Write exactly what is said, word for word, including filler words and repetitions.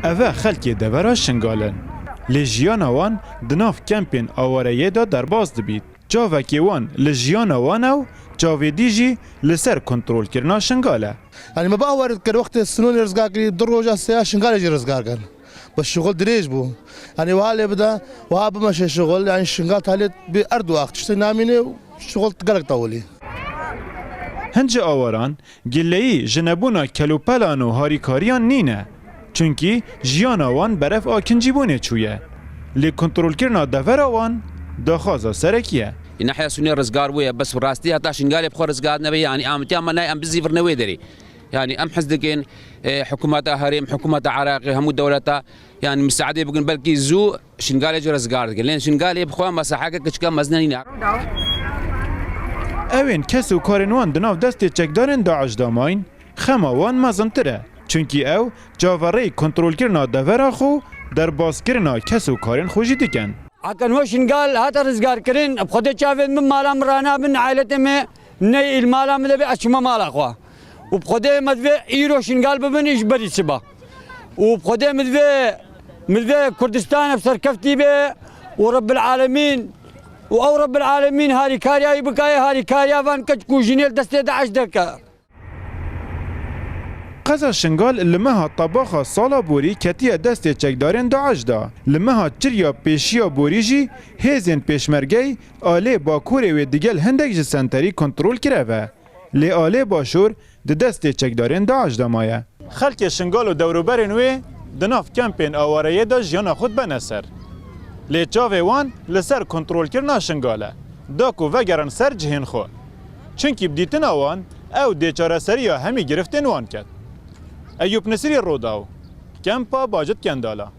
Eve xelkê devera Şingal in. Lê jiyana wan di nav kempên awareyê de derbas dibît. Çavekê wan li jiyana wan e û çavê dî jî li ser kontrolkirina Şingal e. Yanî me bawer dikir wextê Sinûnê rizgar kirî, du roja sêya Şingalê jî rizgar kir. Bi şixul dirêj bû. Yanî wiha lê bide, wiha bimeşe şixul, yanî Şingal talê bi erd û ax tiştê namîne û şixul gelek tawilî. Hin ji awaran gileyî ji nebûna kelûpelan û harîkariyan nîne. Çunkî jiyana wan berev a kincîbûnê çûye. Lê kontrolkirina devera wan daxwaza serekî ye. Nahya Sûnê rizgar bûye, bes rastî heta Şingalê bi xwe rizgar nebe, yanî amitiya me nayê em bizîvirine wê derê. Yanî em hez dikin, e, hikûmeta herêm, hikûmeta Iraqê, hemû dewleta, yanî misaedê bikin, belkî zû Şingalê jî rizgar dikin. Lê Şingalê bi xwe mesaheke kiçika mezine nîne. Ewên kes û karên wan di nav destê çekdarên DAIŞ de mayîn, xema wan mezintir e. Çunkî ew çaverêyî kontrolkirina devera xwe û derbaskirina kes û karên xwe jî dikin. Eke niha Şingal hate rizgarkirin, bi Xwedê çavên min mala min ranabin, aîletê me neyê îl mala min de bê, ez çûme mala xwe. Û bi Xwedê me divê îro Şingal bibin, îş berî siba. Û bi Xwedê min divê, min divê Kurdistan ev serkeftî bê û Rebbil Alemîn, û ew Rebbil Alemîn harîkariya wî bikaye, harîkariya van keç ku jinê li destê DAIŞ derke. Qeza Şingal li meha Tebaxa sala borî ketiye destê çekdarên DAIŞ de. Li meha çirya pêşiya borî jî hêzên pêşmergeyî alê bakurê wê digel hindek ji senterî kontrol kireve. Lê alê başûr di destê çekdarên DAIŞ de maye. Xelkê Şingal û dewrûberên wê di nav kempên awareyê de jiyana xwe dibene ser. Lê çavê wan li ser kontrolkirina Şingal e, da ku vegerin ser cihên xwe. Çunkî bi dîtina wan ew dê çareseriya hemî giriftên wan ket. Eyûp Nisirî, Rodaw, Kempa Bacit Kendala.